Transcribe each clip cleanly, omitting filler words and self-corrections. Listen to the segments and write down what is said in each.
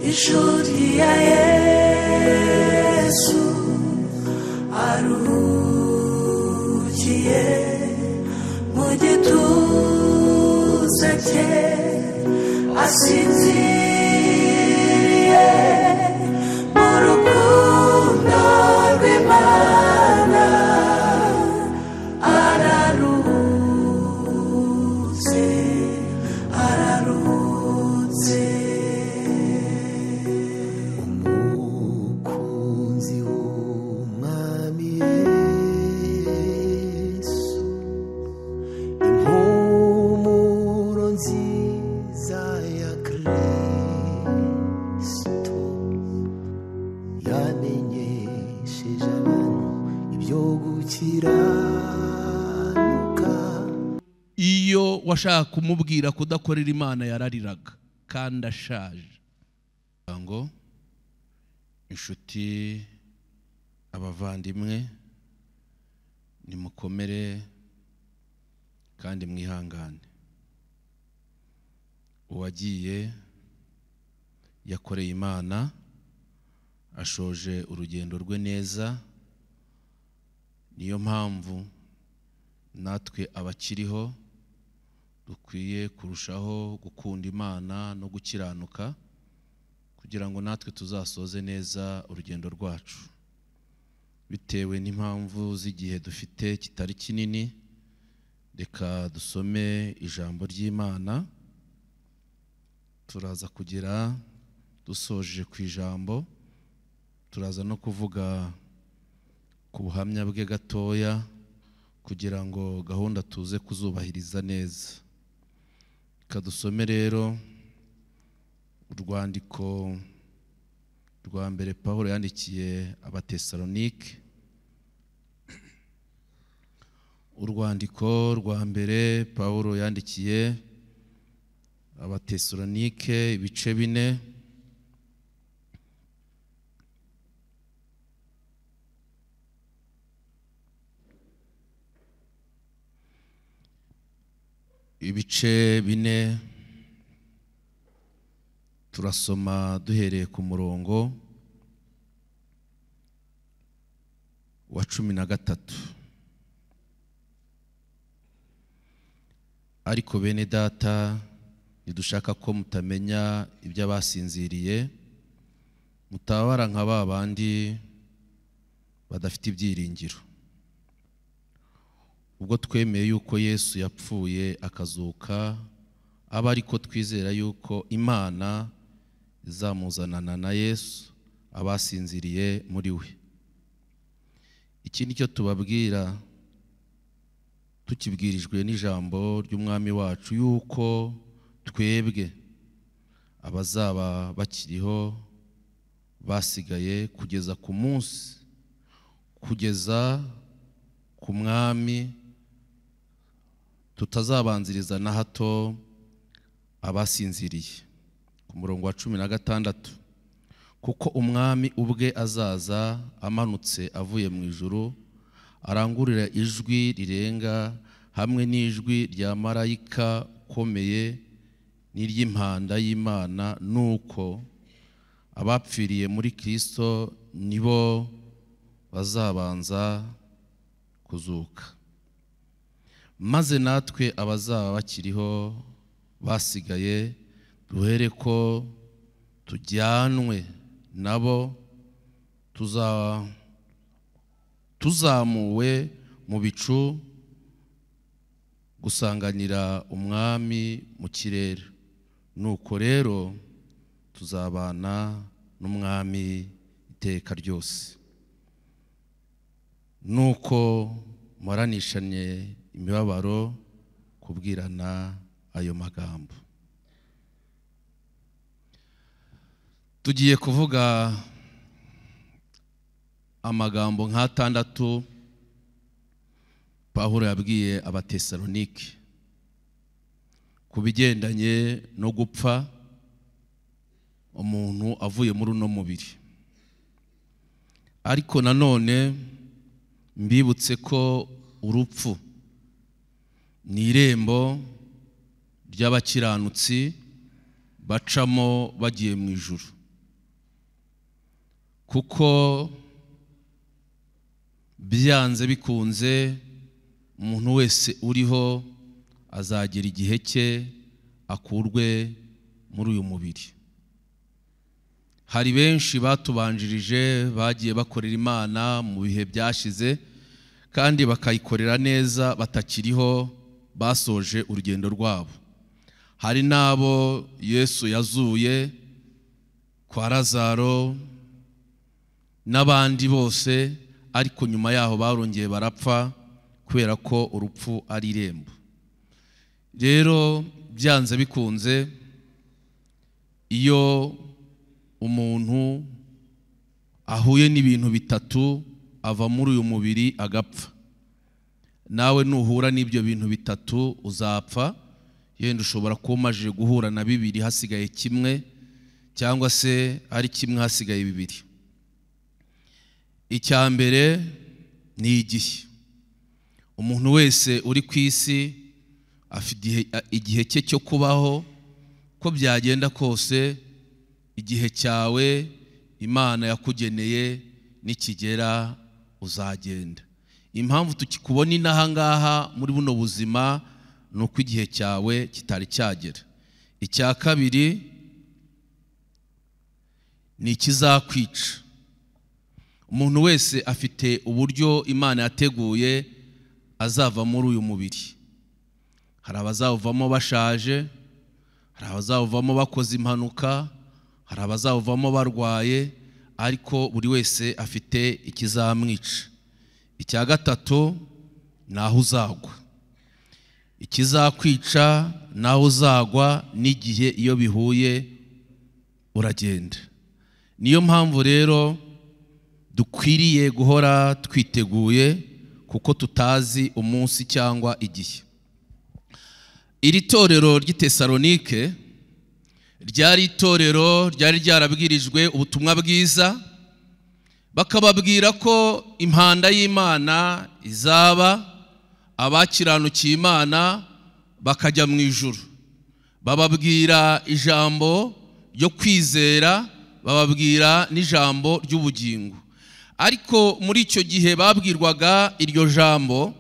Inshuti ya Yesu arukiye mu gituza cye, asinziriye mu rukundo rw'Imana, araruhutse, araruhutse. Umukunzi w'Umwami Yesu, impumuro nziza ya Kristo, yamenyesheje abantu ibyo gukiranuka. Iyo washaka kumubwira kudakorera Imana yarariraga kandi ashaje. Ngo inshuti, abavandimwe, nimukomere kandi mwihangane. Uwagiye yakoreye Imana, ashoje urugendo rwe neza. Niyo mpamvu natwe abakiriho dukwiye kurushaho gukunda Imana no gukiranuka, kugira ngo natwe tuzasoze neza urugendo rwacu. Bitewe n'impamvu z'igihe dufite kitari kinini, reka dusome ijambo ry'Imana. Turaza kugera dusoje ku ijambo, turaza no kuvuga ku buhamya bwe gatoya, kugira ngo gahunda tuze kuzubahiriza neza. Reka dusome rero urwandiko rwa mbere Pawulo yandikiye Abatesalonike. Urwandiko rwa mbere Pawulo yandikiye Abatesalonike, ibice 4. Ibice 4, turasoma duhereye ku murongo wa 13. Ariko bene data, ntidushaka ko mutamenya iby'abasinziriye, mutabara nka ba bandi badafite ibyiringiro. Ubwo twemeye yuko Yesu yapfuye akazuka, aba ariko twizera yuko Imana izamuzanana na Yesu abasinziriye muri we. Iki nicyo tubabwira tukibwirijwe n'ijambo ry'Umwami wacu, yuko twebwe abazaba bakiriho basigaye kugeza ku munsi, kugeza ku Mwami, tutazabanziriza na hato abasinziriye. Ku murongo wa 16, kuko Umwami ubwe azaza amanutse avuye mu ijuru, arangurura ijwi rirenga hamwe n'ijwi rya marayika ukomeye n'iry'impanda y'Imana, nuko abapfiriye muri Kristo nibo bazabanza kuzuka. Maze natwe abazaba bakiriho basigaye duhere ko tujyanwe nabo, tuzamuwe mu bicu gusanganira Umwami mu kirere. Nuko rero tuzabana n'Umwami iteka ryose. Nuko muharanishanye imibabaro kubwirana ayo magambo. Tugiye kuvuga amagambo nk'atandatu Pawulo yabwiye Abatesalonike ku bigendanye no gupfa umuntu avuye muri uno mubiri. Ariko nanone mbibutse ko urupfu ni irembo ry'abakiranutsi bacamo bagiye mu ijuru. Kuko byanze bikunze umuntu wese uriho azagera igihe cye akurwe muri uyu mubiri. Hari benshi batubanjirije bagiye bakorera Imana mu bihe byashize kandi bakayikorera neza batakiriho, basoje urugendo rwabo. Hari n'abo Yesu yazuye kwa Lazaro n'abandi bose, ariko nyuma yaho barongeye barapfa kubera ko urupfu ari irembo. Rero byanze bikunze iyo umuntu ahuye n'ibintu bitatu ava muri uyu mubiri agapfa. Nawe nuhura n'ibyo bintu bitatu uzapfa. Yenda ushobora kuba umajije guhura na bibiri hasigaye kimwe, cyangwa se ari kimwe hasigaye bibiri. Icya mbere ni igihe. Umuntu wese uri ku isi afite igihe cye cyo kubaho. Ko byagenda kose igihe cyawe Imana yakugeneye nikigera uzagenda. Impamvu tukikubona inaha ngaha muri buno buzima ni uko igihe cyawe kitari cyagera. Icya kabiri ni ikizakwica. Umuntu wese afite uburyo Imana yateguye azava muri uyu mubiri. Hari abazawuvamo bashaje, hari abazawuvamo bakoze impanuka, hari abazawuvamo barwaye, ariko buri wese afite ikizamwica. Icya gatatu ni aho uzagwa. Ikizakwica naho uzagwa n'igihe iyo bihuye uragenda. Niyo mpamvu rero dukwiriye guhora twiteguye, kuko tutazi umunsi cyangwa igihe. Iri torero ry'i Tesalonike ryari itorero ryari ryarabwirijwe ubutumwa bwiza, bakababwira ko impanda y'Imana izaba, abakiranukiye Imana bakajya mu ijuru. Bababwira ijambo ryo kwizera, bababwira n'ijambo ry'ubugingo. Ariko muri icyo gihe babwirwaga iryo jambo,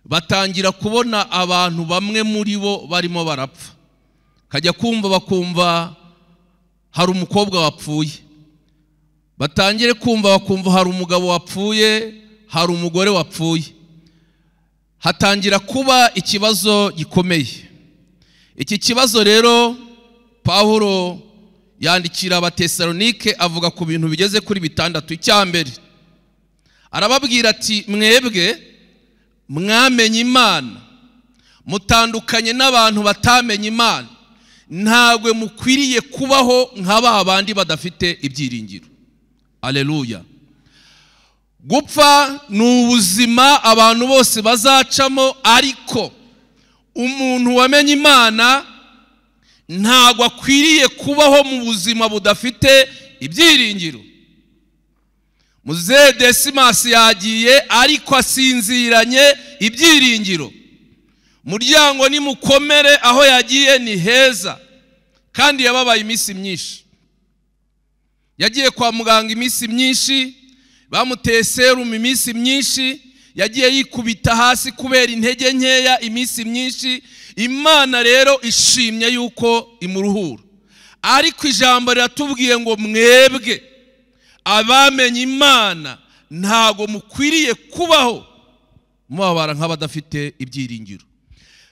batangira kubona abantu bamwe muri bo barimo barapfa. Kajya kumva bakumva hari umukobwa wapfuye, batangire kumva bakumva hari umugabo wapfuye, hari umugore wapfuye. Hatangira kuba ikibazo gikomeye. Iki kibazo rero Pawulo yandikira Abatesalonike avuga ku bintu bigeze kuri bitandatu. Icya mbere arababwira ati mwebwe mwamenye Imana, mutandukanye n'abantu batamenye Imana, ntabwo mukwiriye kubaho nka ba bandi badafite ibyiringiro. Aleluya. Gupfa ni ubuzima abantu bose bazacamo, ariko umuntu wamenye Imana ntabwo akwiriye kubaho mu buzima budafite ibyiringiro. Muzehe Desimasi yagiye ariko asinziranye ibyiringiro. Muryango ni mukomere, aho yagiye ni heza, kandi yababaye iminsi myinshi. Yagiye kwa muganga iminsi myinshi, bamuteye serumu iminsi myinshi, yagiye yikubita hasi kubera intege nkeya iminsi myinshi. Imana rero ishimye yuko imuruhura. Ariko ijambo riratubwiye ngo mwebwe abamenye Imana ntago mukwiriye kubaho mubabara nk'abadafite ibyiringiro.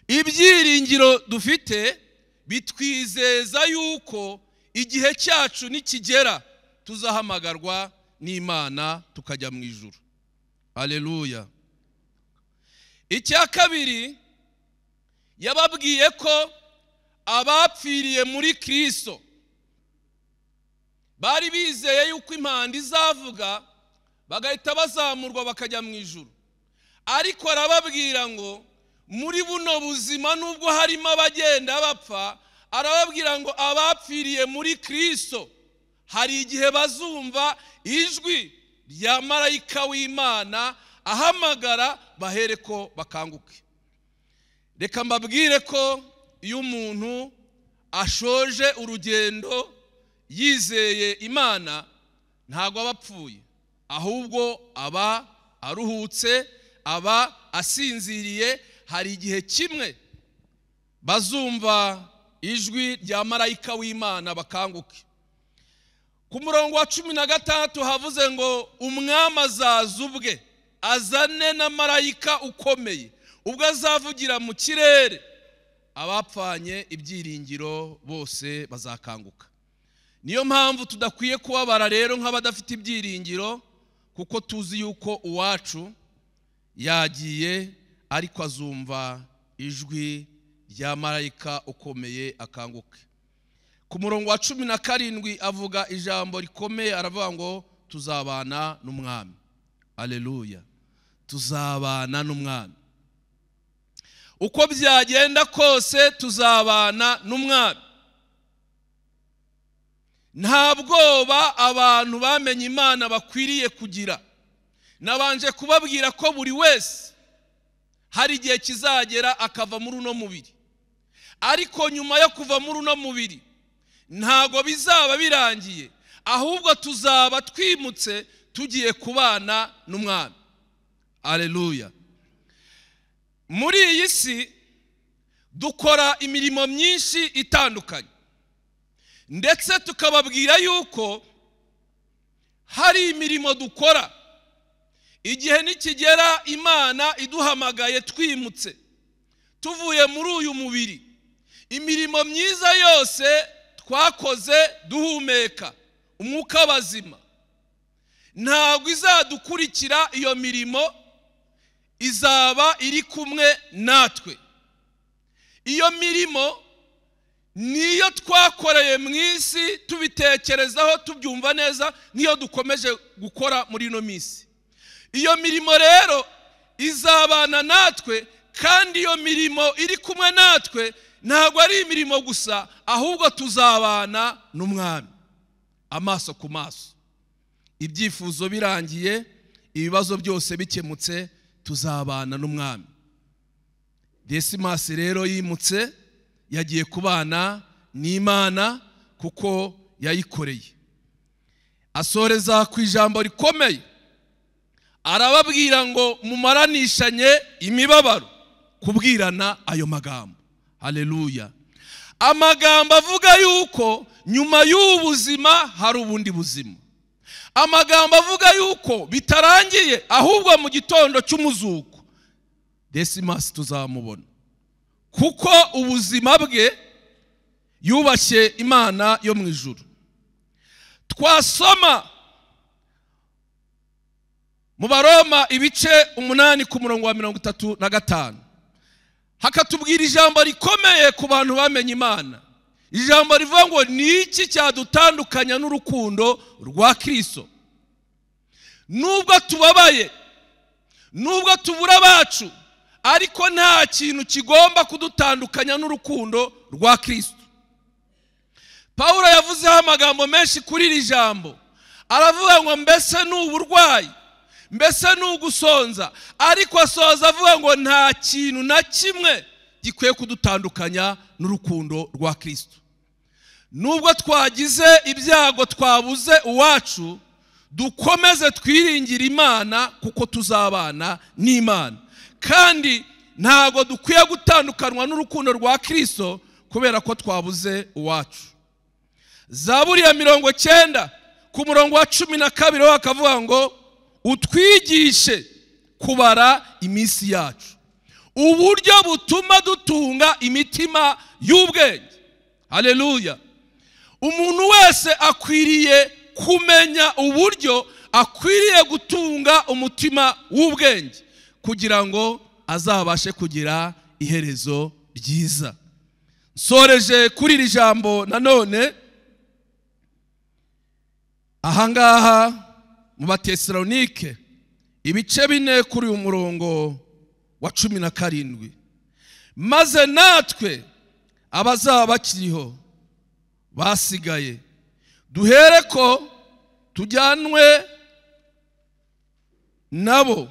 Ibyiringiro dufite bitwizeza yuko igihe cyacu nikigera tuzahamagarwa n'Imana tukajya mu ijuru. Haleluya. Icya kabiri yababwiye ko abapfiriye muri Kristo bari bizeye yuko impanda izavuga bagahita bazamurwa bakajya mu ijuru. Ariko arababwira ngo muri buno buzima nubwo harimo abagenda bapfa, arababwira ngo abapfiriye muri Kristo hari igihe bazumva ijwi rya marayika w'Imana ahamagara bahereko bakanguke. Reka mbabwire ko iyo umuntu ashoje urugendo yizeye Imana ntabwo aba apfuye, ahubwo aba aruhutse, aba asinziriye. Hari igihe kimwe bazumva ijwi rya marayika w'Imana bakanguke. Ku murongo wa 16 havuze ngo umwami azaza ubwe azane na marayika ukomeye, ubwo azavugira mu kirere, abapfanye ibyiringiro bose bazakanguka. Niyo mpamvu tudakwiye kubabara rero nk'abadafite ibyiringiro, kuko tuzi yuko uwacu yagiye, ariko azumva ijwi rya marayika ukomeye akanguke. Ku murongo wa 17 avuga ijambo rikomeye, aravuga ngo tuzabana n'umwami. Haleluya, tuzabana n'umwami. Uko byagenda kose tuzabana n'umwami. Nta bwoba abantu bamenye Imana bakwiriye kugira. Nabanje kubabwira ko buri wese hari igihe kizagera akava muri uno mubiri, ariko nyuma yo kuva muri uno mubiri ntago bizaba birangiye, ahubwo tuzaba twimutse tugiye kubana n'umwami. Haleluya. Muri iyi si dukora imirimo myinshi itandukanye, ndetse tukababwira yuko hari imirimo dukora igihe nikigera Imana iduhamagaye twimutse tuvuye muri uyu mubiri, imirimo myiza yose twakoze duhumeka umwuka bazima ntabwo izadukurikira. Iyo mirimo izaba iri kumwe natwe. Iyo mirimo niyo twakoreye mu isi tubitekerezaho tubyumva neza, niyo dukomeje gukora muri ino minsi. Iyo mirimo rero izabana natwe, kandi iyo mirimo iri kumwe natwe ntabwo ari imirimo gusa, ahubwo tuzabana n'umwami amaso ku maso. Ibyifuzo birangiye, ibibazo byose bikemutse, tuzabana n'umwami. Desimasi rero yimutse, yagiye kubana n'Imana kuko yayikoreye. Asoreza ku ijambo rikomeye, arababwira ngo mumaranishanye imibabaro, kubwirana ayo magambo. Haleluya. Amagambo avuga yuko nyuma y'ubuzima hari ubundi buzima. Amagambo avuga yuko bitarangiye, ahubwo mu gitondo cy'umuzuko Desimasi tuzamubona, kuko ubuzima bwe yubashye Imana yo mu ijuru. Twasoma mu Baroma ibice 8 ku murongo wa 35, hakatubwira ijambo rikomeye ku bantu bamenye Imana. Ijambo rivuga ngo ni iki cyadutandukanya n'urukundo rwa Kristo? Nubwo tubabaye, nubwo tubura abacu, ariko nta kintu kigomba kudutandukanya n'urukundo rwa Kristo. Paulo yavuzeho amagambo menshi kuri iri jambo, aravuga ngo mbese ni uburwayi, mbese ni ugusonza, ariko asoza avuga ngo nta kintu na kimwe gikwiye kudutandukanya n'urukundo rwa Kristo. Nubwo twagize ibyago, twabuze uwacu, dukomeze twiringire Imana kuko tuzabana n'Imana. Kandi ntago dukwiye gutandukanwa n'urukundo rwa Kristo kubera ko twabuze uwacu. Zaburi ya 90 ku murongo wa 12 akavuga ngo utwigishe kubara iminsi yacu, uburyo butuma dutunga imitima y'ubwenge. Haleluya. Umuntu wese akwiriye kumenya uburyo akwiriye gutunga umutima w'ubwenge kugira ngo azabashe kugira iherezo ryiza. Nsoreje kuri iri jambo nanone ahangaha mu Batesalonike ibice 4 kuri uyu murongo wa 17, maze natwe abazaba bakiriho basigaye duhere ko tujyanwe nabo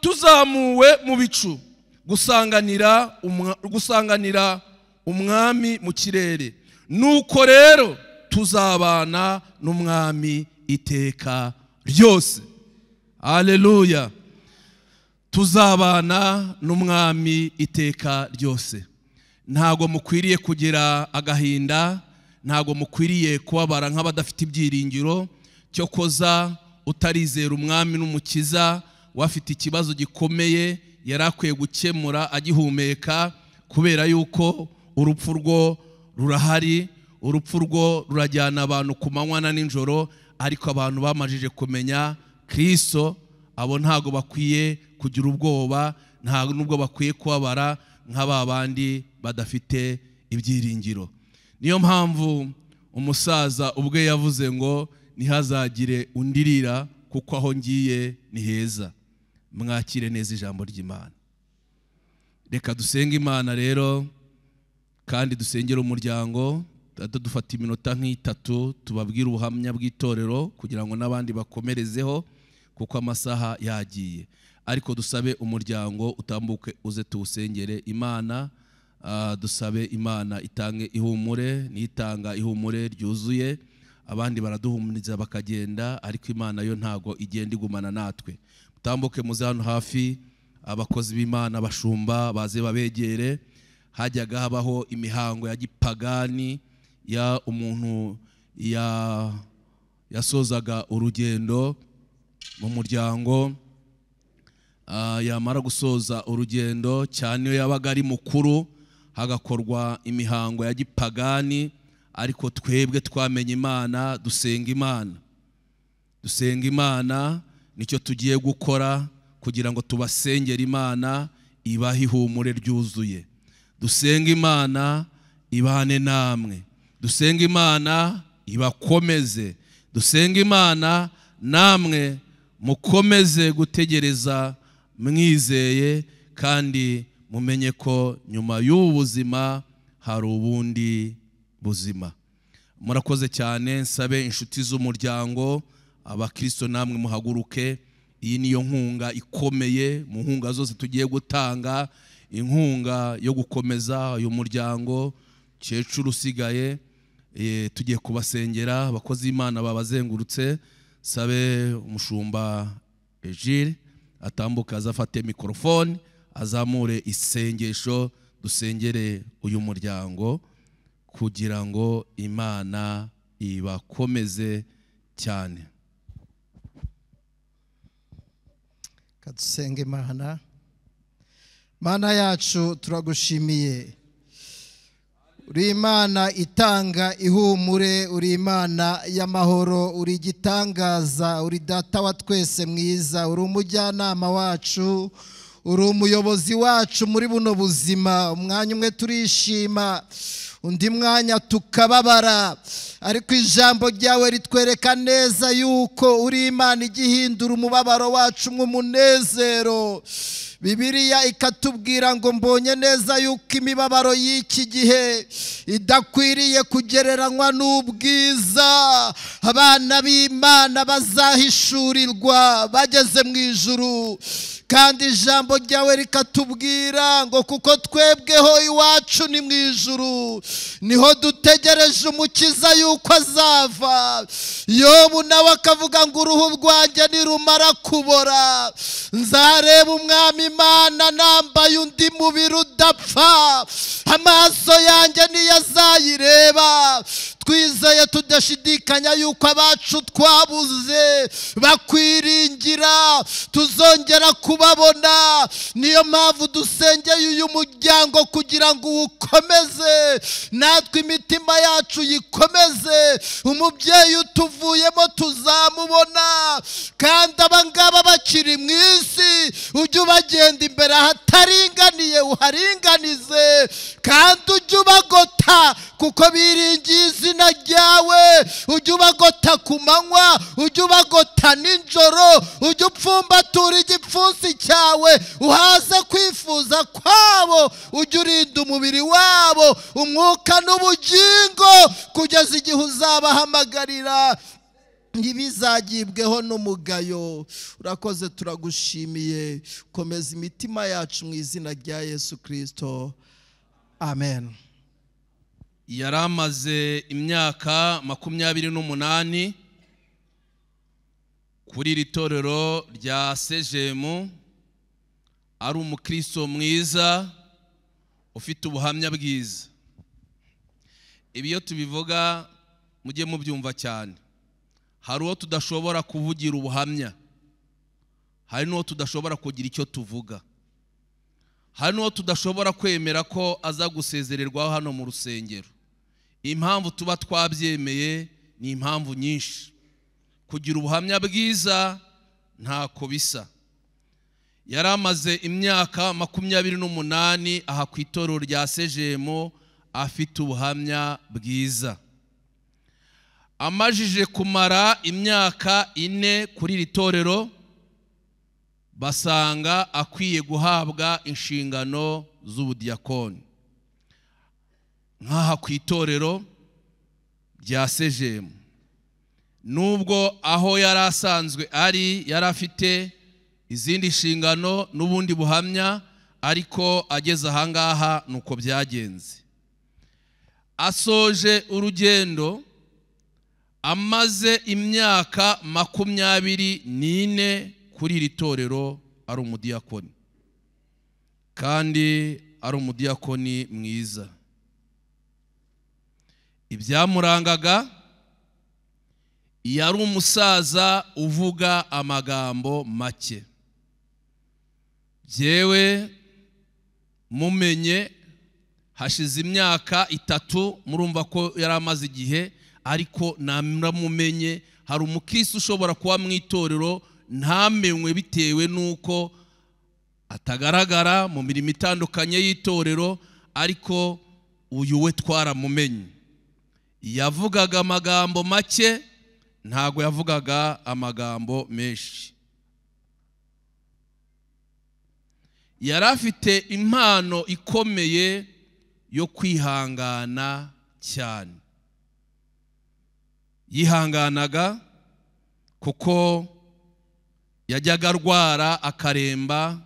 tuzamuwe mu bicu gusanganira umwami mu kirere. Nuko rero Tuzabana n'umwami iteka ryose. Haleluya. Tuzabana n'umwami iteka ryose. Ntago mukwiriye kugira agahinda, ntago mukwiriye kubabara nk'abadafite ibyiringiro. Cyo koza utarizera umwami n'umukiza, wafite ikibazo gikomeye yarakwiye gukemura agihumeka, kubera yuko urupfu rwo rurahari, urupfu rwo rurajyana abantu ku manywa na nijoro. Ariko abantu bamajije kumenya Kristo, abo ntago bakwiye kugira ubwoba, ntago nubwo bakwiye kubabara nk'aba bandi badafite ibyiringiro. Niyo mpamvu umusaza ubwe yavuze ngo ntihazagire undirira, kuko aho ngiye ni heza. Mwakire neza ijambo ry'Imana. Reka dusenge Imana rero, kandi dusengere umuryango. Dufata iminota nk'itatu tubabwire ubuhamya bw'itorero kugira ngo n'abandi bakomerezeho, kuko amasaha yagiye. Ariko dusabe umuryango utambuke uze tuwusengere Imana. Dusabe Imana itange ihumure, nitanga ihumure ryuzuye. Abandi baraduhumuriza bakagenda, ariko Imana yo ntago igenda igumana natwe. Mutambuke muze hano hafi, abakozi b'Imana bashumba baze babegere. Hajyaga habaho imihango ya gipagani ya umuntu yasozaga urugendo mu muryango. Yamara gusoza urugendo, cyane iyo yabaga ari mukuru, hagakorwa imihango ya gipagani. Ariko twebwe twamenye Imana, dusenga Imana. Dusenga Imana, nicyo tugiye gukora kugira ngo tubasengere Imana ibahe ihumure ryuzuye. Dusenga Imana ibane namwe. Dusenga Imana ibakomeze. Dusenga Imana namwe mukomeze gutegereza mwizeye, kandi mumenye ko nyuma y'ubu buzima hari ubundi buzima. Murakoze cyane. Nsabe inshuti z'umuryango, abakristo namwe muhaguruke. Iyi niyo nkunga ikomeye mu nkunga zose tugiye gutanga, inkunga yo gukomeza uyu muryango cecuru usigaye. Tugiye kubasengera, abakozi b'Imana babazengurutse. Sabe umushumba Egile atambuka azafate mikrofone, azamure isengesho, dusengere uyu muryango kugira ngo Imana ibakomeze cyane. Kadusenge Imana. Mana yacu turagushimiye. Uri Imana itanga ihumure, uri Imana y'amahoro, uri igitangaza, uri data wa twese mwiza, uri umujyanama wacu, uri umuyobozi wacu muri buno buzima. Umwanya umwe turishima, undi mwanya tukababara, ariko ijambo ryawe ritwereka neza yuko uri Imana igihindura umubabaro wacu nk'umunezero. Bibiliya ikatubwira ngo mbonye neza yuko imibabaro y'iki gihe idakwiriye kugereranywa n'ubwiza abana b'Imana bazahishurirwa bageze mu ijuru. Kandi ijambo ryawe rikatubwira ngo kuko twebweho iwacu ni mu ijuru, niho dutegereje umukiza yuko azava. Yobu nawe akavuga ngo uruhu rwanjye nirumara kubora, nzareba umwami Imana nambaye undi mubiri udapfa, amaso yanjye niyo azayireba. Twizeye tudashidikanya yuko abacu twabuze bakwiringira tuzongera kubabona. Niyo mpamvu dusengeye uyu muryango kugira ngo uwukomeze, natwe imitima yacu yikomeze. Umubyeyi utuvuyemo tuzamubona, kandi abangaba bakiri mu isi ujye ubagenda imbere ahataringaniye uharinganize, kandi ujye ubagota kuko biringiye izina ryawe. Ujye ubagota ku manywa, ujye ubagota nijoro, ujye upfumbatura igipfunsi cyawe uhaze kwifuza kwabo, ujye urinda umubiri wabo umwuka n'ubugingo kugeza igihe uzabahamagarira, ntibizagibweho n'umugayo. Urakoze, turagushimiye. Komeza imitima yacu mu izina rya Yesu Kristo, amen. Yari amaze imyaka 28 kuri iri torero rya Sejemu, ari umukristo mwiza ufite ubuhamya bwiza. Ibi iyo tubivuga mujye mubyumva cyane. Hari uwo tudashobora kuvugira ubuhamya, hari n'uwo tudashobora kugira icyo tuvuga, hari n'uwo tudashobora kwemera ko aza gusezererwaho hano mu rusengero. Impamvu tuba twabyemeye ni impamvu nyinshi. Kugira ubuhamya bwiza ntako bisa. Yari amaze imyaka 28 aha ku itorero rya Sejemu afite ubuhamya bwiza. Amajije kumara imyaka 4 kuri iri torero, basanga akwiye guhabwa inshingano z'ubudiyakoni nk'aha ku itorero rya Sejemu. Nubwo aho yari asanzwe ari yari afite izindi nshingano n'ubundi buhamya, ariko ageze ahangaha nuko byagenze. Asoje urugendo amaze imyaka 24 kuri iri torero ari umudiyakoni, kandi ari umudiyakoni mwiza. Ibyamurangaga, yari umusaza uvuga amagambo make. Jyewe mumenye hashize imyaka 3, murumva ko yari amaze igihe, ariko naramumenye. Hari umukristo ushobora kuba mu itorero ntamenywe bitewe nuko atagaragara mu mirimo itandukanye y'itorero, ariko uyu we twaramumenye. Yavugaga amagambo make, ntago yavugaga amagambo menshi. Yari afite impano ikomeye yo kwihangana cyane. Yihanganaga kuko yajyaga arwara akaremba,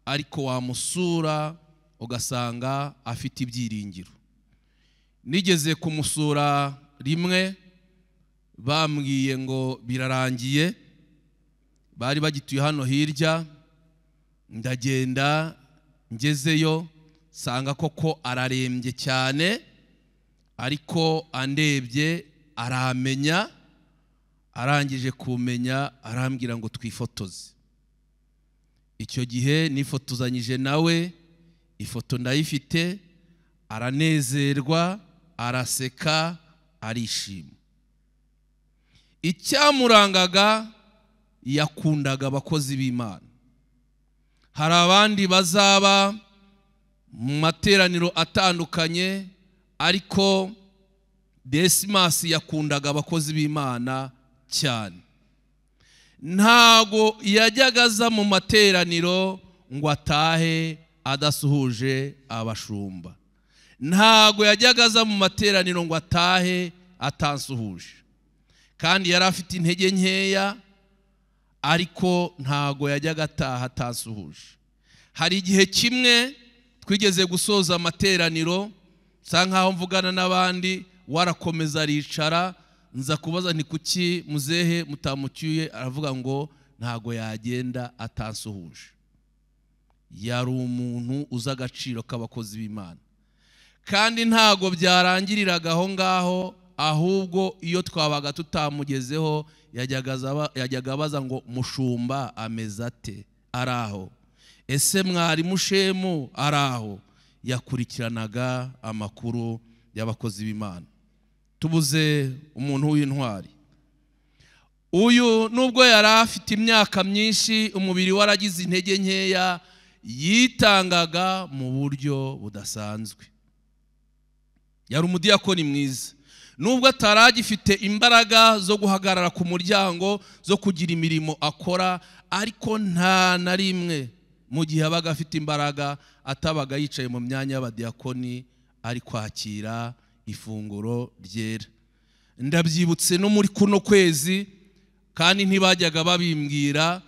ariko wamusura ugasanga afite ibyiringiro. Nigeze kumusura rimwe, bambwiye ngo birarangiye, bari bagituye hano hirya. Ndagenda ngezeyo sanga koko ararembye cyane, ariko andebye aramenya. Arangije kumenya arambwira ngo twifotoze. Icyo gihe nifotozanyije nawe, ifoto ndayifite. Aranezerwa, araseka, arishima. Icyamurangaga, yakundaga abakozi b'Imana. Hari abandi bazaba mu materaniro atandukanye, ariko Desimasi yakundaga abakozi b'Imana cyane. Ntago yajyaga aza mu materaniro ngo atahe adasuhuje abashumba. Ntago yajyaga aza mu materaniro ngo atahe atansuhuje. Kandi yari afite intege nkeya, ariko ntago yajyaga ataha atansuhuje. Hari igihe kimwe twigeze gusoza amateraniro, nsa nkaho mvugana n'abandi, warakomeza aricara. Nza kubaza nti kuki muzehe mutamucyuye, aravuga ngo ntago yagenda atansuhuje. Yari umuntu uzi agaciro k'abakozi b'Imana, kandi ntago byarangiriraga aho ngaho, ahubwo iyo twabaga tutamugezeho yajyaga abaza ngo mushumba ameze ate, araho? Ese mwari mushemu araho? Yakurikiranaga amakuru y'abakozi b'Imana. Tubuze umuntu w'intwari. Uyu nubwo yari afite imyaka myinshi, umubiri waragize intege nkeya, yitangaga mu buryo budasanzwe. Yari umudiyakoni mwiza. Nubwo ataragifite imbaraga zo guhagarara ku muryango, zo kugira imirimo akora, ariko nta na rimwe mu gihe abaga afite imbaraga atabaga yicaye mu myanya y'abadiyakoni ari kwakira ifunguro ryera. Ndabyibutse no muri kuno kwezi, kandi ntibajyaga babimbwira,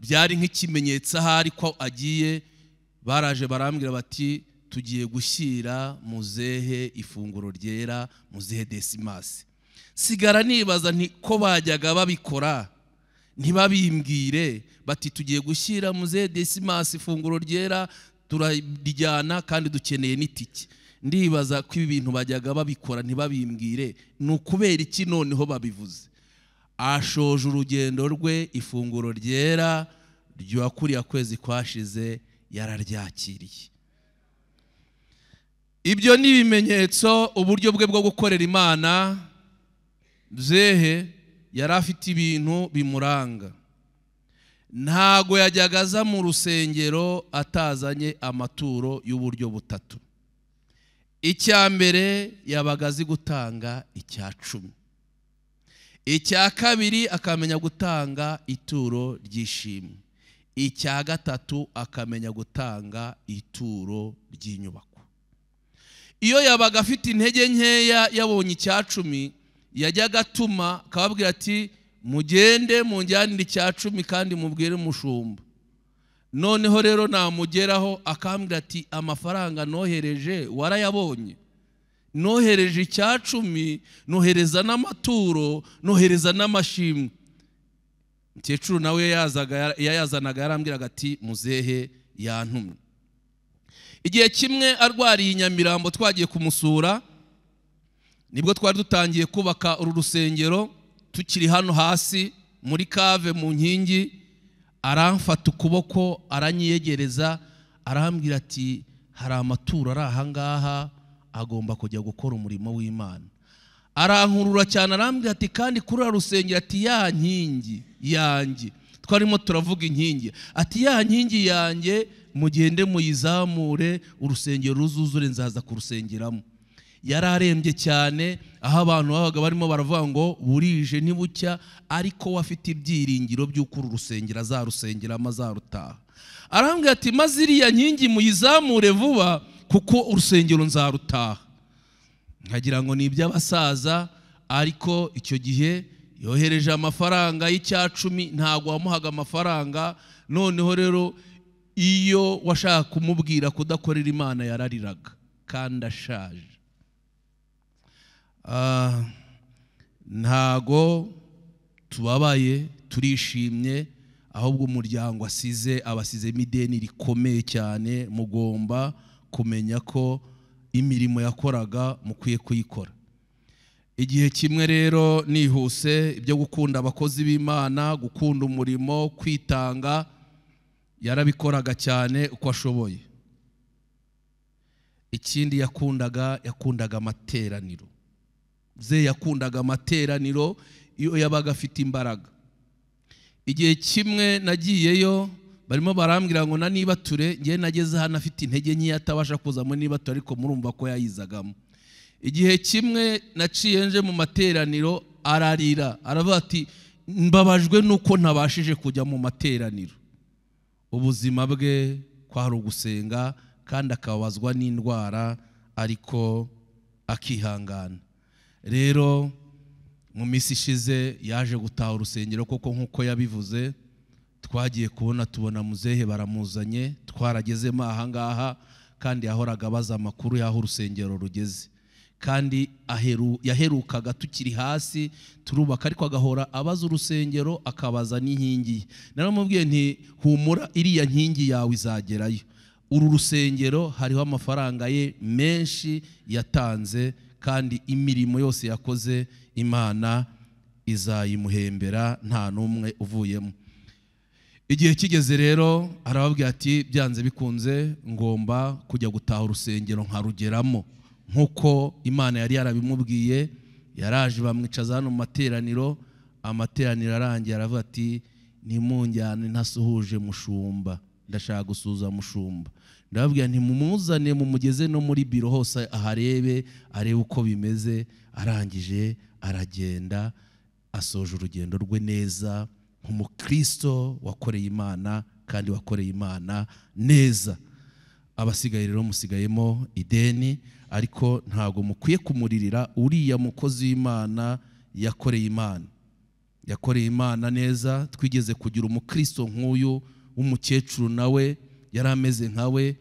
byari nk'ikimenyetso ahari ko agiye. Baraje barambwira bati Tugiye gushyira muzehe ifunguro ryera, muzehe Desimasi. Sigara nibaza nti ko bajyaga babikora ntibabimbwire, bati tugiye gushyira muzehe Desimasi ifunguro ryera, turarijyana kandi dukeneye n'itike. Ndibaza ko ibi bintu bajyaga babikora ntibabimbwire, ni ukubera iki noneho babivuze? Ashoje urugendo rwe, ifunguro ryera rya kuriya kwezi kwashize yararyakiriye. Ibyo ni ibimenyetso uburyo bwe bwo gukorera Imana. Muzehe yari afite ibintu bimuranga. Ntago yajyaga aza mu rusengero atazanye amaturo y'uburyo butatu. Icya mbere yabaga azi gutanga icya 10. Icya kabiri akamenya gutanga ituro ry'ishimwe. Icya gatatu akamenya gutanga ituro ry'inyubako. Iyo yabaga afite intege nkeya yabonye icya 10, yajyaga atuma akababwira ati mugende munjyanire icya 10 kandi mubwire umushumba. Noneho rero namugeraho akambwira ati amafaranga nohereje warayabonye, nohereje icya 10, nohereza n'amaturo, nohereza n'amashimwe. Mukecuru nawe yayazanaga yarambwiraga ati muzehe yantumye. Igihe kimwe arwariye i Nyamirambo twagiye kumusura, nibwo twari dutangiye kubaka uru rusengero, tukiri hano hasi muri kave mu nkingi. Aramfata ukuboko aranyiyegereza, arambwira ati hari amaturo ari aha ngaha agomba kujya gukora umurimo w'Imana. Arankurura cyane arambwira ati kandi kuri uru rusengero, ati ya nkingi yanjye, twarimo turavuga inkingi, ati ya nkingi yanjye mugende muyizamure urusengero ruzuzure nzaza kurusengeramo. Yararembye cyane, aho abantu babaga barimo baravuga ngo burije ntibucya, ariko wafite ibyiringiro by'uko uru rusengero azarusengeramo azarutaha. Arambwira ati maze iriya nkingi muyizamure vuba kuko urusengero nzarutaha. Nkagira ngo ni iby'abasaza, ariko icyo gihe yohereje amafaranga y'icya 10, ntago wamuhaga amafaranga. Noneho rero iyo washaka kumubwira kudakorera Imana yarariraga kandi ashaje. Ntago tubabaye, turishimye, ahubwo umuryango asize abasizemo ideni rikomeye cyane. Mugomba kumenya ko imirimo yakoraga mukwiye kuyikora. Igihe kimwe rero nihuse, ibyo gukunda abakozi b'Imana, gukunda umurimo, kwitanga, yarabikoraga cyane uko ashoboye. Ikindi yakundaga amateraniro. Ze yakundaga amateraniro iyo yabaga afite imbaraga. Igihe kimwe nagiyeyo barimo barambwira ngo na nibature, ngiye nageze hano afite intege nke atabasha kuza muri nibature, ariko murumva ko yayizagamo. Igihe kimwe naciye nje mu materaniro ararira, aravuga ati mbabajwe nuko ntabashije kujya mu materaniro. Ubuzima bwe kwari ugusenga kandi akababazwa n'indwara, ariko akihangana. Rero mu minsi ishize yaje gutaha urusengero koko nkuko yabivuze. Twagiye kubona tubona muzehe baramuzanye, twaragezemo aha ngaha, kandi yahoraga abaza amakuru y'aho urusengero rugeze. Kandi yaherukaga tukiri hasi turubaka, ariko agahora abaza urusengero akabaza n'inkingi. Naramubwiye nti humura iriya nkingi yawe izagerayo. Uru rusengero hariho amafaranga ye menshi yatanze, kandi imirimo yose yakoze Imana izayimuhembera nta n'umwe uvuyemo. Igihe kigeze rero arababwira ati byanze bikunze ngomba kujya gutaha urusengero nkarugeramo nkuko Imana yari yarabimubwiye. Yaraje bamwicaza hano mu materaniro, amateraniro arangiye aravuga ati nimunjyane ntasuhuje mushumba, ndashaka gusuhuza mushumba. Ndababwira nti mumuzane mumugeze no muri biro hose aharebe, arebe uko bimeze. Arangije aragenda, asoje urugendo rwe neza nk'umukristo wakoreye Imana kandi wakoreye Imana neza. Abasigaye rero musigayemo ideni, ariko ntago mukwiye kumuririra uriya mukozi w'Imana yakoreye Imana. Yakoreye Imana neza. Twigeze kugira umukristo nk'uyu w'umukecuru, nawe yari ameze nkawe.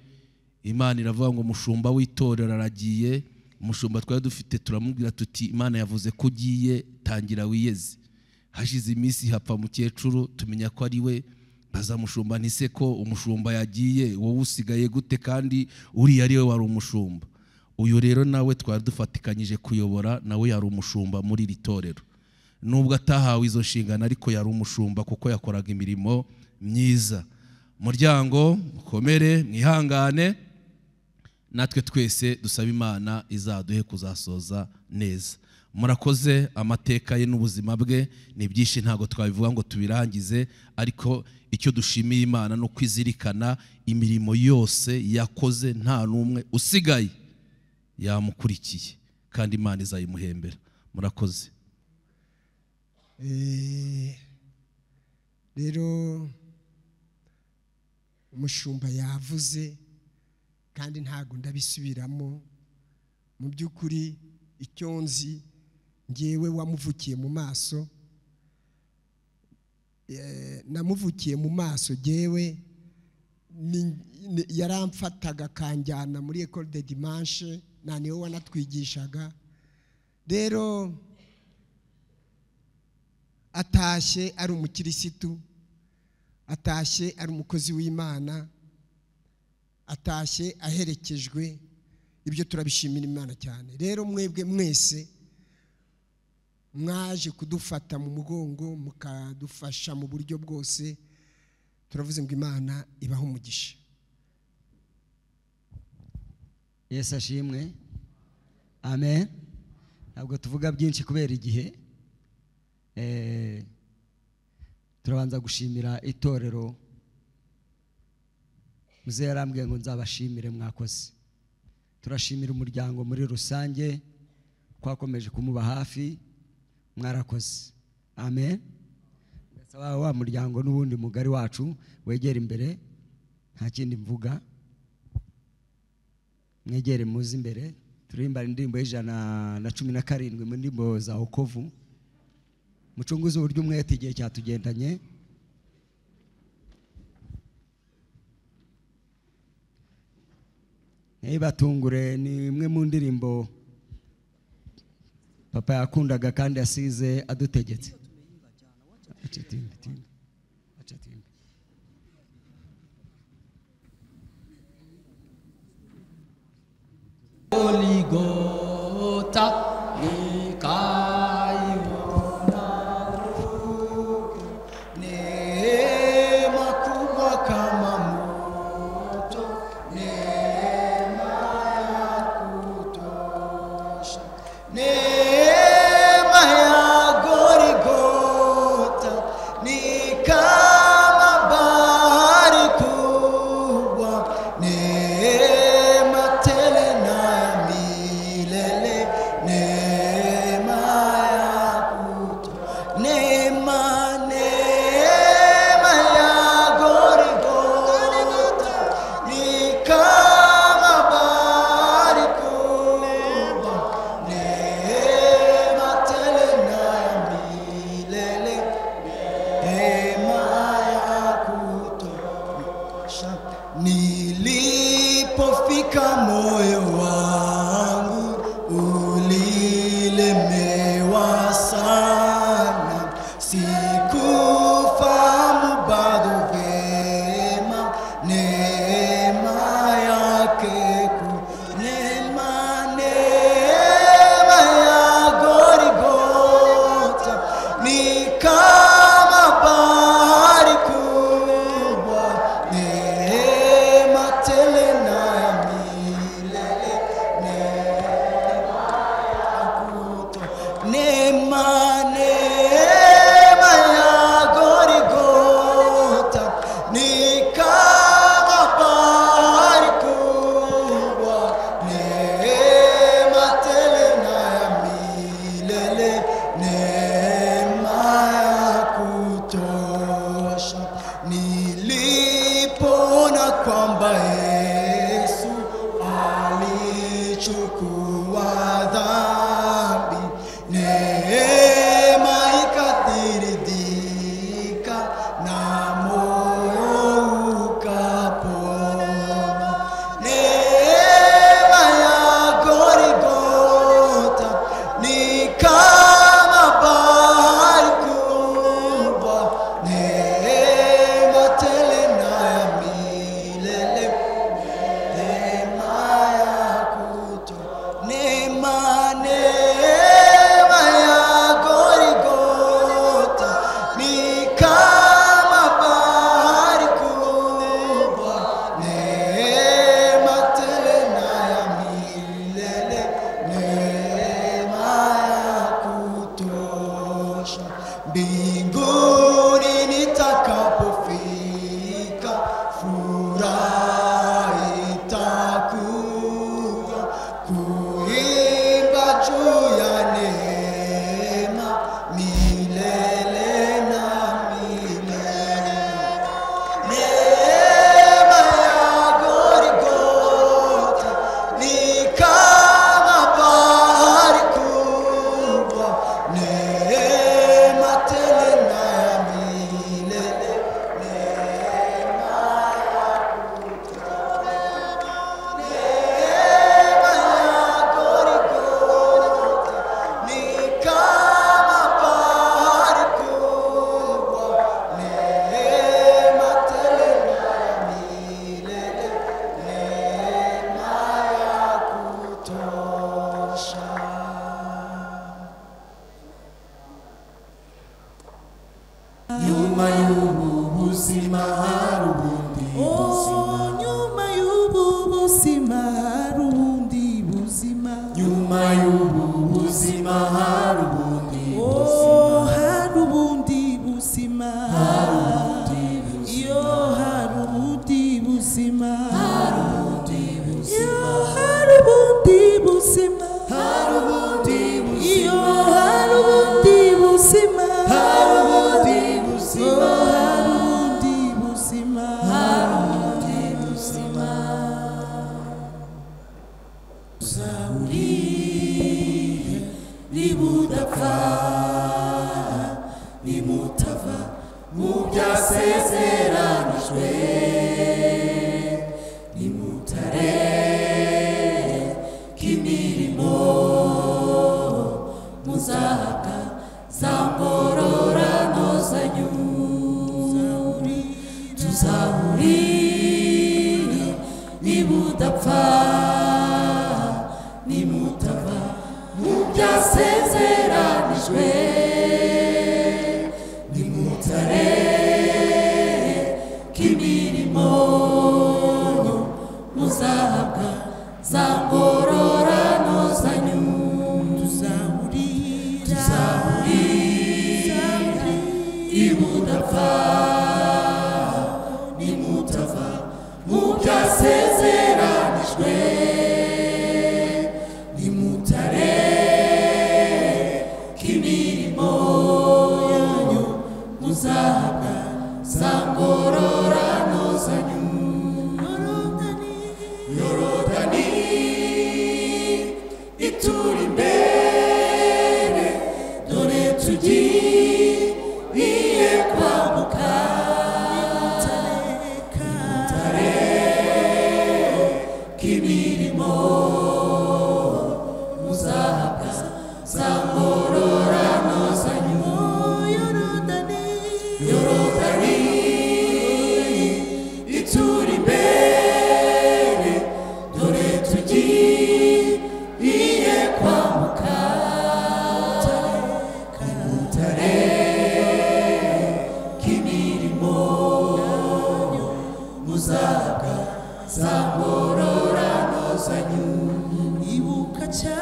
Imana iravuga ngo umushumba w'itorero aragiye. Umushumba twari dufite turamubwira tuti Imana yavuze ko ugiye, tangira wiyeze. Hashize iminsi hapfa mukecuru, tumenya ko ari we. Baza mushumba ntise ko umushumba yagiye, wowe usigaye gute kandi uriya ari we wari umushumba? Uyu rero nawe twari dufatikanyije kuyobora, nawe yari umushumba muri iri torero, nubwo atahawe izo nshingano ariko yari umushumba kuko yakoraga imirimo myiza. Muryango mukomere, mwihangane, natwe twese dusaba Imana izaduhe kuzasoza neza. Murakoze. Amateka ye n'ubuzima bwe ni byinshi, ntabwo twabivuga ngo tubirangize, ariko icyo dushimiye Imana no kwizirikana imirimo yose yakoze, nta n'umwe usigaye yamukurikiye, kandi Imana izayimuhembera. Murakoze. Rero umushumba yavuze kandi ntago ndabisubiramo. Mu by'ukuri icyo nzi ngewe wamuvukiye mu maso, namuvukiye mu maso ngewe, yaramfataga akanjyana muri Ecole de Dimanche, na niwe wanatwigishaga. Rero atashye ari umukirisitu, atashye ari umukozi w'Imana, atashye aherekejwe. Ibyo turabishimira Imana cyane. Rero mwebwe mwese mwaje kudufata mu mugongo, mukadufasha mu buryo bwose, turavuze ngo Imana ibaho umugisha. Yesu ashimwe. Amen. Ntabwo tuvuga byinshi kubera igihe. Turabanza gushimira itorero. Muzehe yarambwiye ngo nzabashimire, mwakoze. Turashimira umuryango muri rusange twakomeje kumuba hafi, mwarakoze. Amen. Ndasaba wa muryango n'ubundi mugari wacu wegera imbere, nta kindi mvuga, mwegere muze imbere. Turirimba indirimbo y'117 mu ndirimbo za Okovu. Mucunguze uburyo umwete igihe cyatugendanye. Ntibatungure ni imwe mu ndirimbo papa yakundaga kandi yasize adutegetse. Goligota nikaiona neema kubwa kama moto, neema ya kutosha, neema ya Goligota ni kama bahari kubwa, neema tele na ya milele, neema ya kutosha, neema, neema ya Goligota ni kama bahari kubwa, neema tele na ya milele, neema ya kutosha. Nilipofika moyo wangu ulilemewa sana, sikufahamu bado vema neema yake kuu, neema, neema ya Goligota ni kama bahari kubwa, neema tele na ya milele, neema ya kutosha, neema, neema ya Goligota ni kama bahari kubwa, neema tele na ya milele, neema ya Mbinguni nitakapofika, furaha itakuwa kuimba juu ya neema milele na milele. Neema ya Golgotha ni kama bahari kubwa, neema tele na milele, neema ya neema ya Golgotha ni kama bahari kubwa, neema tele na milele, neema ya kutosha. Nyuma y'ubu buzima hari ubundi buzima. Nyuma y'ubu buzima hari ubundi buzima. Nyuma y'ubu buzima hari ubundi buzima. Hari ubundi buzima. Hari ubundi buzima. Iyo hari ubundi buzima. Hari ubundi buzima. Iyo hari ubundi buzima. Hari ubundi buzima. Iyo hari ubundi buzima. Hari ubundi buzima. Hari ubundi buzima. Hari ubundi buzima. Uzawurihe nibudapfa, nimutava mu byasezeranijwe, nimutareka imirimo muzahabwa za ngororano zanyu. Tuzahurire nibudapfa, nimutava mu byasezeranijwe, nimutareka imirimo muzahabwa za ngororano zanyu. Tuzahurira ibudapfa, nimutava mu byasezeranijwe, nimutareka imirimo yanyu muzahabwa za ngororano zanyu. Yorodani ituri imbere, dore tugiye kwambuka. Nimutareka imirimo muzahabwa za ngororano zanyu. Yorodani ituri imbere, dore tugiye kwambuka. Nimutareka imirimo muzahabwa za ngororano zanyu. Ibuka cya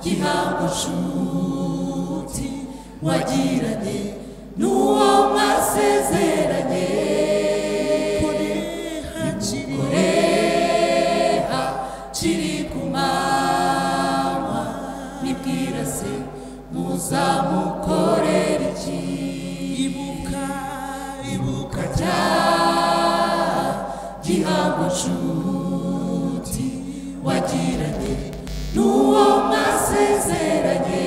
gihango nshuti wagiranye n'uwo mwasezeranye, mukoreha kiri ku manywa, nibwira se muzamukorera iki? Ibuka, ibuka cya gihango nshuti wagiranye n'uwo mwasezeranye,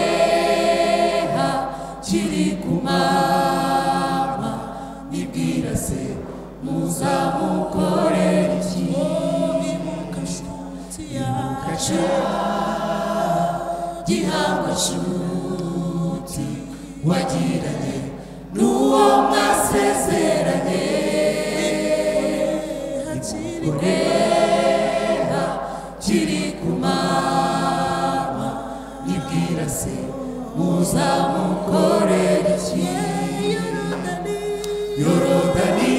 nimukoreha kiri ku manywa, nibwira se muzamukorera iki? Ibuka nshuti Ibuka cya gihango nshuti wagiranye n'uwo mwasezeranye, nimukoreha kiri ku manywa, nibwira se muzamukorera iki? Yorodani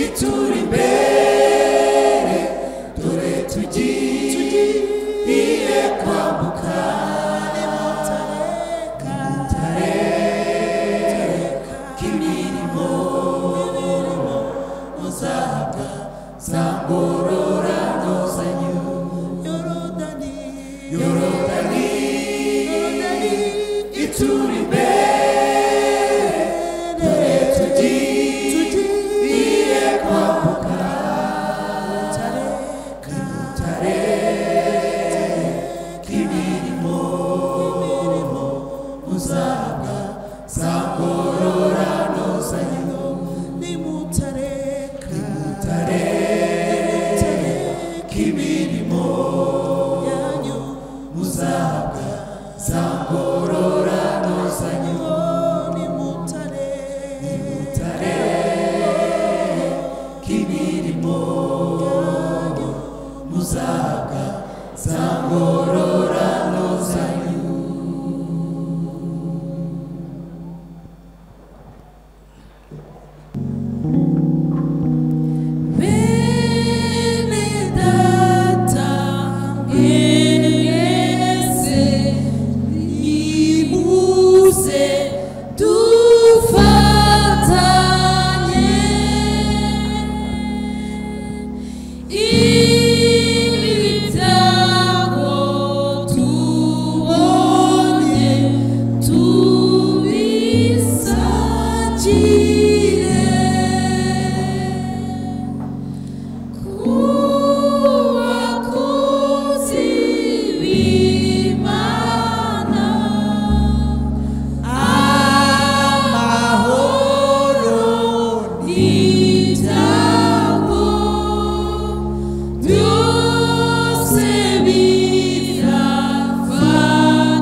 ituri imbere, dore Tugiye kwambuka, nimutareka imirimo muzahabwa za ngororano zanyu. Yorodani ituri imbere, dore tugiye kwambuka, nimutareka imirimo muzahabwa za ngororano zanyu. Nimutareka imirimo yanyu muzahabwa za ngororano zanyu. Nimutareka imirimo muzahabwa za ngororano zanyu. Bene data mwese nimuze dufatanye ibyago tubonye tubisakire. Kubakozi b'Imana amahoro n'ibyago byose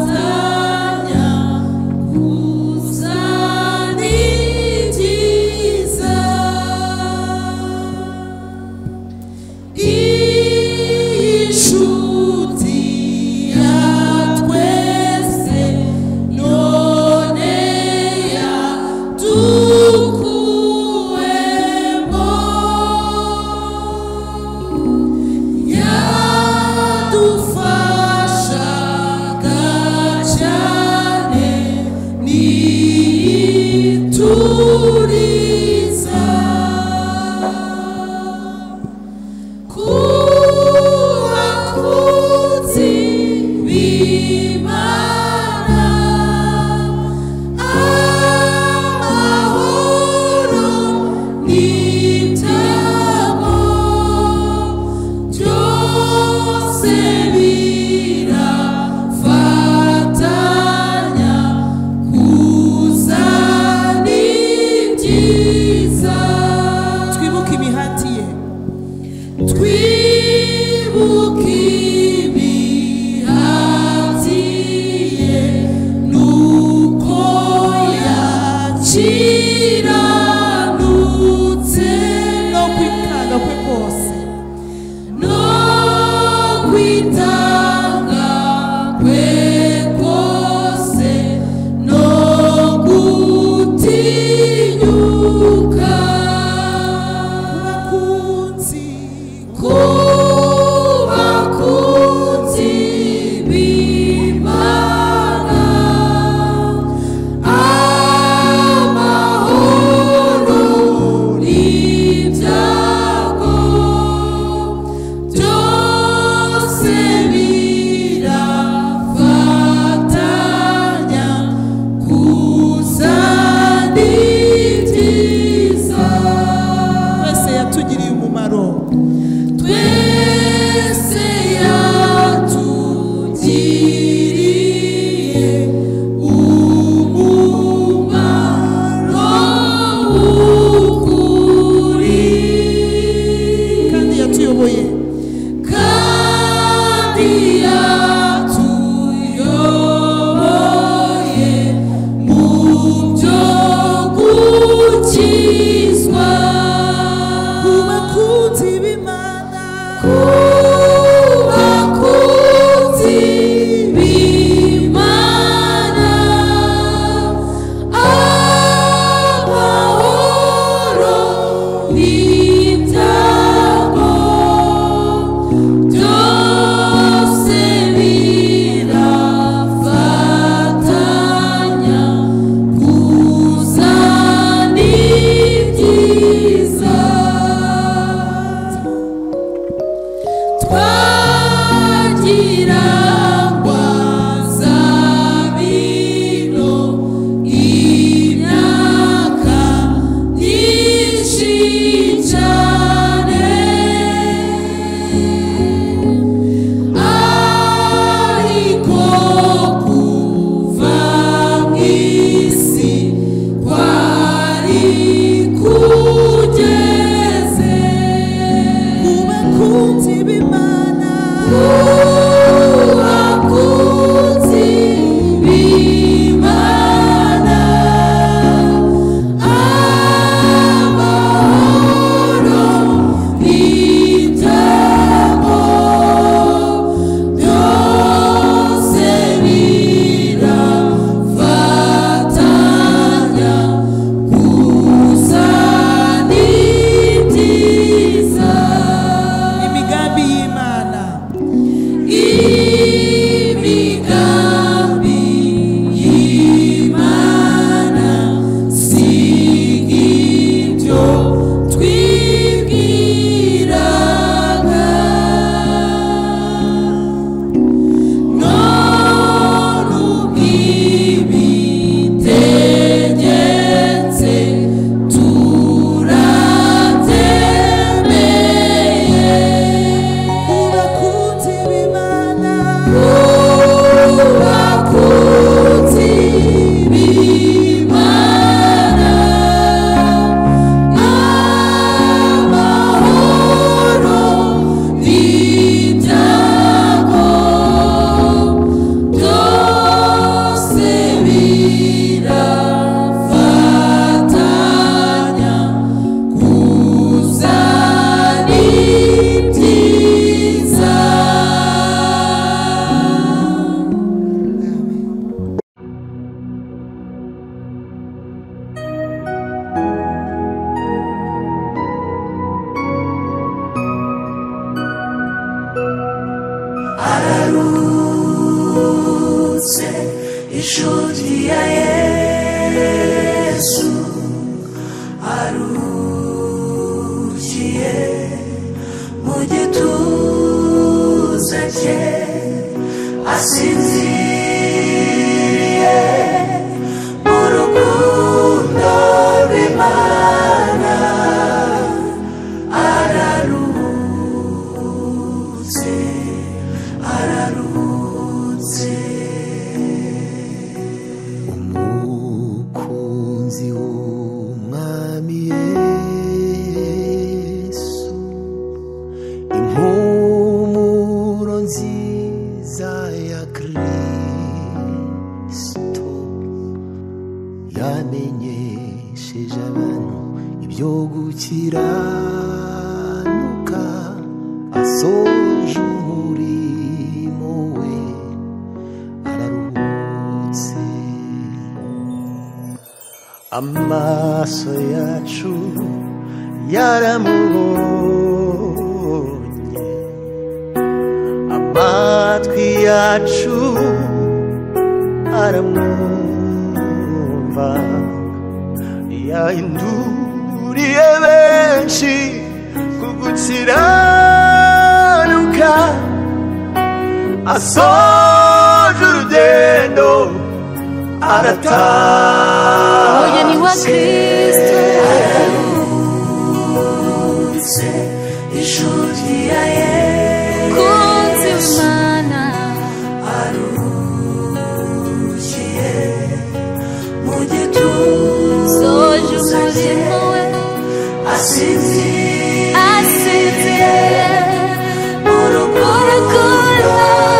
birafatanya gusa ni byiza. Inshuti ya twese none yadukuwemo, yadufashaga cyane nituriza. Kubakunzi b'Imana amahoro n'ibyago byose birafatanya kuza ni byiza. Twibuke imihati ye, Twibuke imihati ye nuko yakiranutse, no kwitanga kwe kose, no kwitanga kwe kose, no gutinyuka. Kubakunzi, Kubakunzi b'Imana amahoro n'ibyago byose. Kubakunzi b'Imana, amahoro n'ibyago byose birafatanya gusa ni byiza. Imigambi y'Imana, Imigambi y'Imana si ibyo twibwiraga, none ubwibitegetse turabyemeye. Kubakunzi b'Imana, Kubakunzi b'Imana, amahoro n'ibyago byose birafatanya gusa ni byiza. Ararutse inshuti ya Yesu, arukiye mu gituza cye, asinziriye mu rukundo rw'Imana. Ararutse, ararutse. Umukunzi w'Umwami Yesu, impumuro nziza ya Kristo, yamenyesheje abantu ibyo gukiranuka, asoje umurimo we, araruhutse. Amaso yacu yaramubonye, amatwi yacu aramwumva, yahinduriye benshi ku gukiranuka, asoje urugendo arataha. Umugeni wa Kristo, Ararutse inshuti ya Mukunzi Yesu, w'Imana, arukiye mu gituza soje cye, umurimo we, asinziriye asinziriye mu rukundo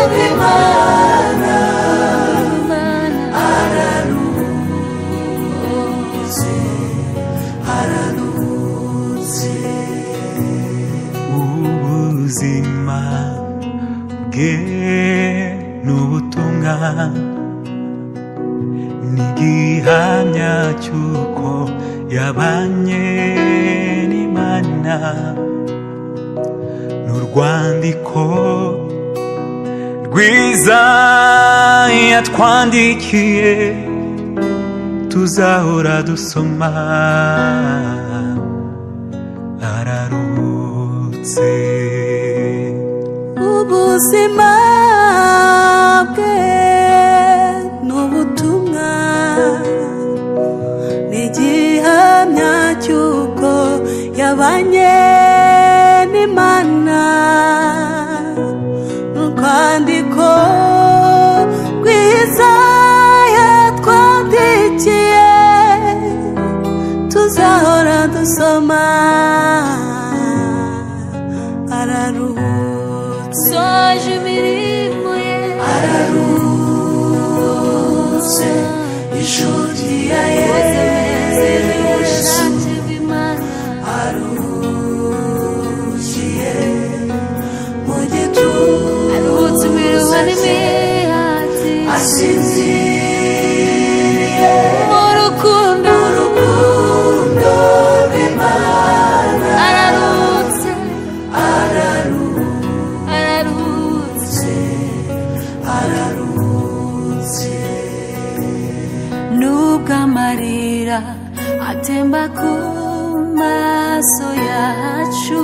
rw'Imana. Imana. Ararutse, ararutse. Ubuzima bwe n'ubutumwa n'igihamya cy'uko yabanye n'Imana, n'urwandiko rwiza yatwandikiye tuzahora dusoma. Araruhutse. Ubuzima bwe n'ubutumwa n'igihamya cy'uko yabanye n'Imana, urwandiko rwiza yatwandikiye tuzahora dusoma. Araruhutse. Asoje imirimo ye, araruhutse, inshuti ya Yesu, aruhukiye mu gituza cye, asinziriye mu rukundo rw'Imana, araruhutse, araruhutse, araruhutse. Nubwo amarira atemba ku maso yacu,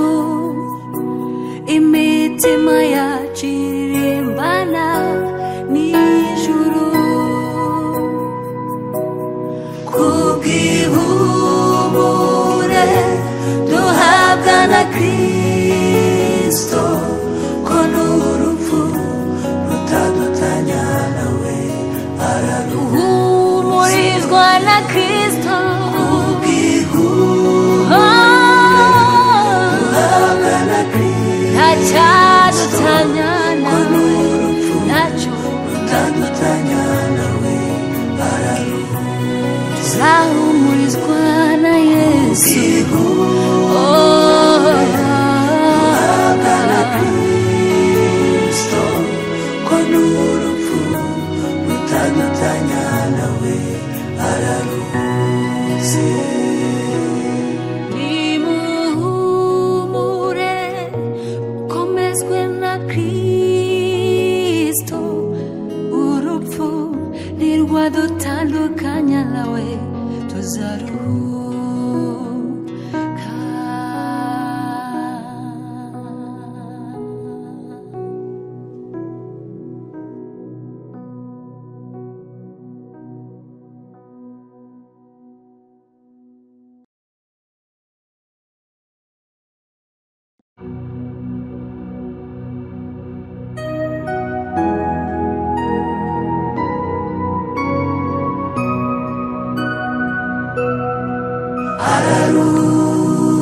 imitima yacu iririmbana n'ijuru, kubw'ihumure duhabwa na Kristo, ko n'urupfu rutadutanya nawe, araruhumurizwa na Kristo, kubw'ihumure duhabwa na Kristo, ntacyadutanya nawe, ntacyo rutadutanya nawe, tuzahumurizwa na Yesu, duhabwa na Kristo, ko n'urupfu rutadutanya nawe, araruhutse. Nimuhumure, mukomezwe na Kristo, urupfu ntirwadutandukanya nawe, tuzaruhuka.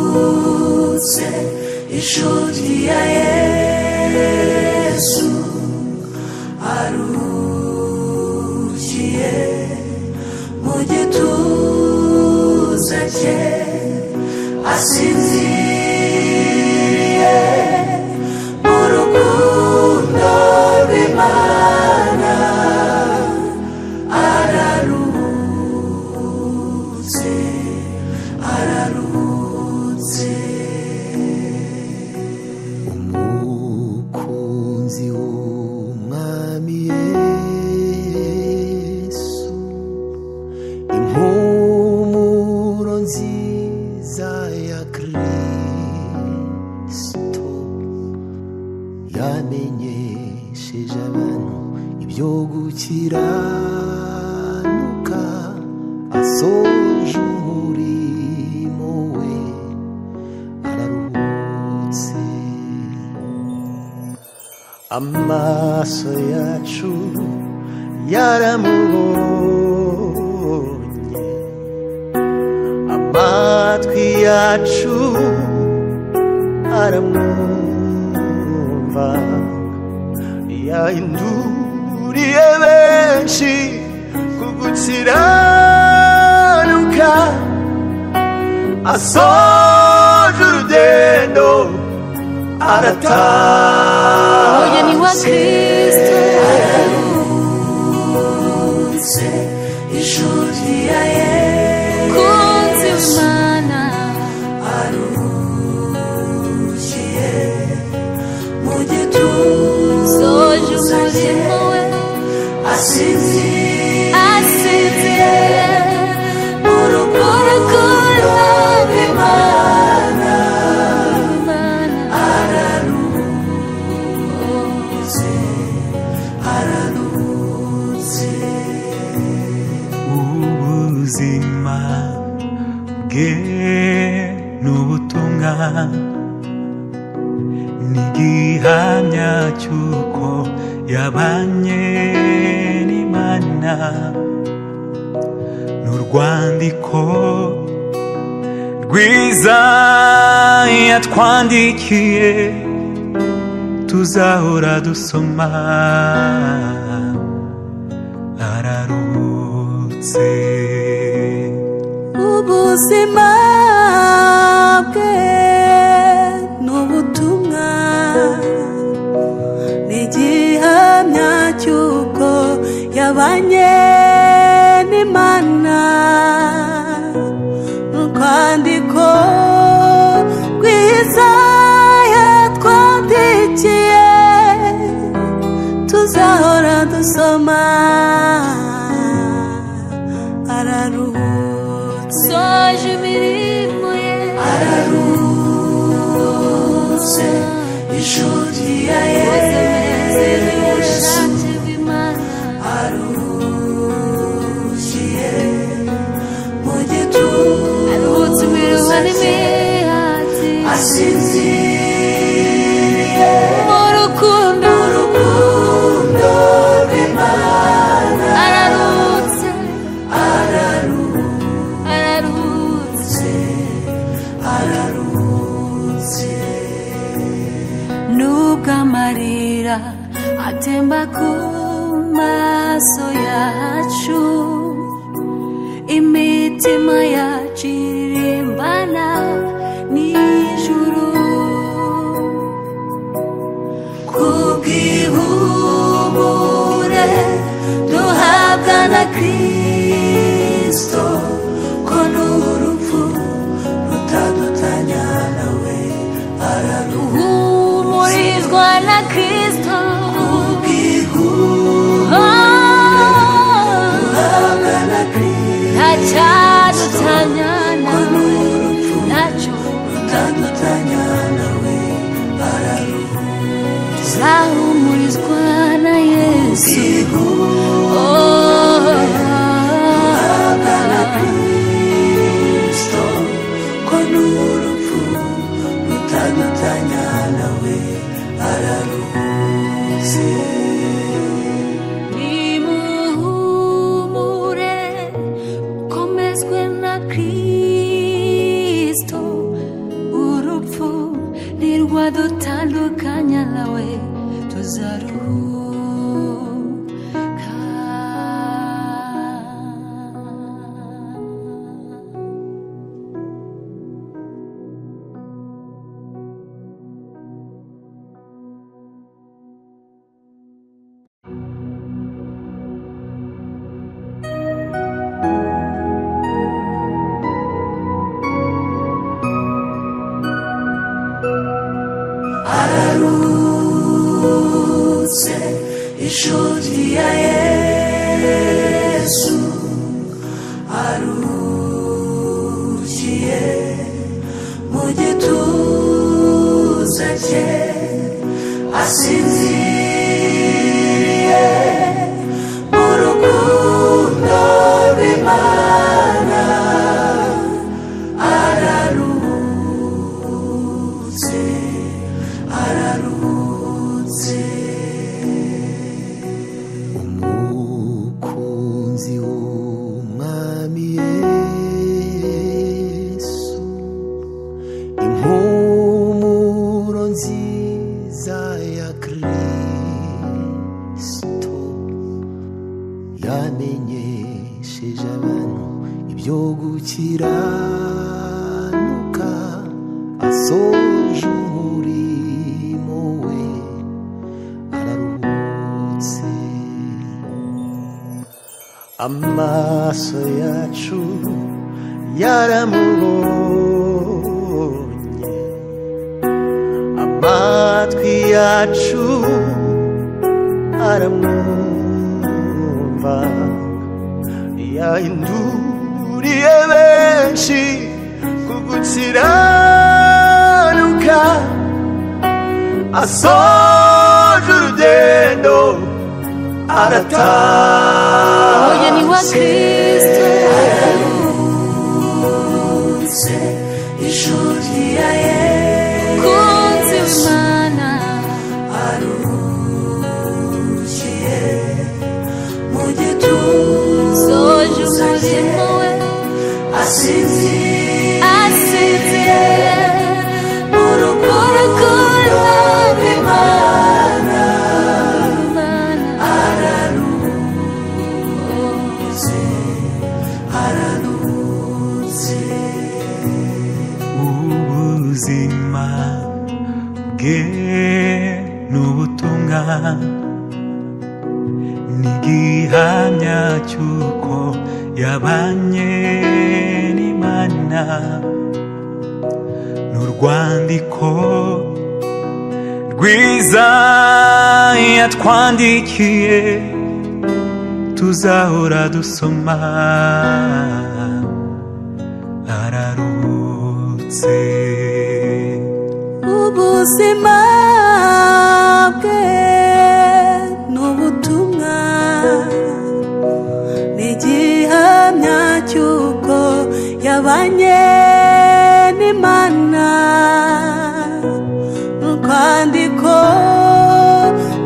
Araruhutse, inshuti ya Yesu, aruhukiye mu gituza cye, asinziriye mu rukundo rw'Imana, araruhutse, araruhutse. Umukunzi w'Umwami Yesu, impumuro nziza ya Kristo, yamenyesheje abantu ibyo gukiranuka, asoje umurimo we, araruhutse. Amaso yacu yaramubonye, amatwi yacu aramwumva, yahinduriye benshi ku gukiranuka, asoje urugendo, Umugeni wa aratatse. Kristo, araruhutse, inshuti ya Yesu, Imana, aruhukiye mu gituza cye, asinziriye mu rukundo rw'Imana, araruhutse, araruhutse. Ubuzima bwe n'ubutumwa ni igihamya cy'uko yabanye n'Imana, n'urwandiko rwiza yatwandikiye, tuzahora dusoma. Araruhutse. Ubuzima bwe n'ubutumwa ni igihamya cy'uko yabanye n'Imana. Urwandiko rwiza yatwandikiye tuzahora dusoma. Araruhutse. Soje imirimo ye. Araruhutse inshuti ya Yesu. Aruhukiye mu gituza cye. Asinziriye mu rukundo rw'Imana. Araruhutse. Araruhutse. Araruhutse. Nubwo amarira atemba ku maso yacu, imitima yacu iririmbana n'ijuru. Kubw'ihumure duhabwa na Kristo, ko n'urupfu rutadutanya nawe. Araruhutse. Uhumurizwa na Kristo. Kubw'ihumure duhabwa na Kristo, Ntacyadutanya ko nawe, n'urupfu ntacyo rutadutanya nawe. Araruhutse. Tuzahumurizwa na Yesu. Oh, duhabwa na Kristo, ko n'urupfu rutadutanya nawe. Araruhutse. Nimuhumure, mukomezwe na Kristo. Urupfu ntirwadutandukanya nawe, tuzaruhuka. Araruhutse inshuti ya Yesu. Aruhukiye mu gituza cye. Asinziriye mu rukundo rw'Imana. Araruhutse. Araruhutse. Umukunzi w'Umwami Yesu, impumuro nziza ya Kristo, yamenyesheje abantu ibyo gukiranuka, asoje umurimo we. Araruhutse. Amaso yacu yaramubonye, amatwi yacu aramwumva, yahinduriye benshi ku gukiranuka, asoje urugendo arataha. Umugeni wa Kristo. Araruhutse inshuti ya Yesu. Kunzi w'Imana. Aruhukiye mu gituza Soje cye. umurimo we. Asinziriye Asinziriye mu rukundo rw'Imana. N'igihamya cy'uko yabanye n'Imana, n'urwandiko rwiza yatwandikiye tuzahora dusoma. Ararutse ubuzima bwe n'ubutumwa, n'igihamya cy'uko yabanye n'Imana, n'urwandiko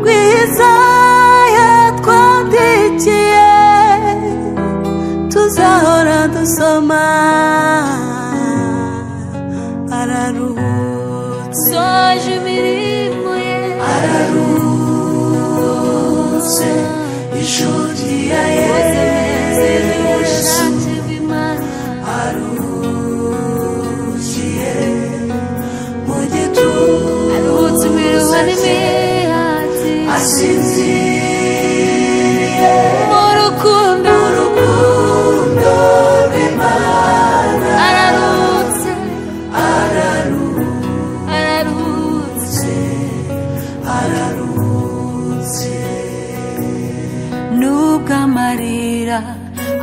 rwiza yatwandikiye tuzahora dusoma. Araruhutse, soje imirimo ye, araruhutse, inshuti ya Yesu, aruhukiye mu aruhutse imiruho gituza cye, n'imihati, asinziriye mu rukundo, urukundo rw'Imana. Araruhutse, araruhutse, araruhutse, araruhutse. Nubwo amarira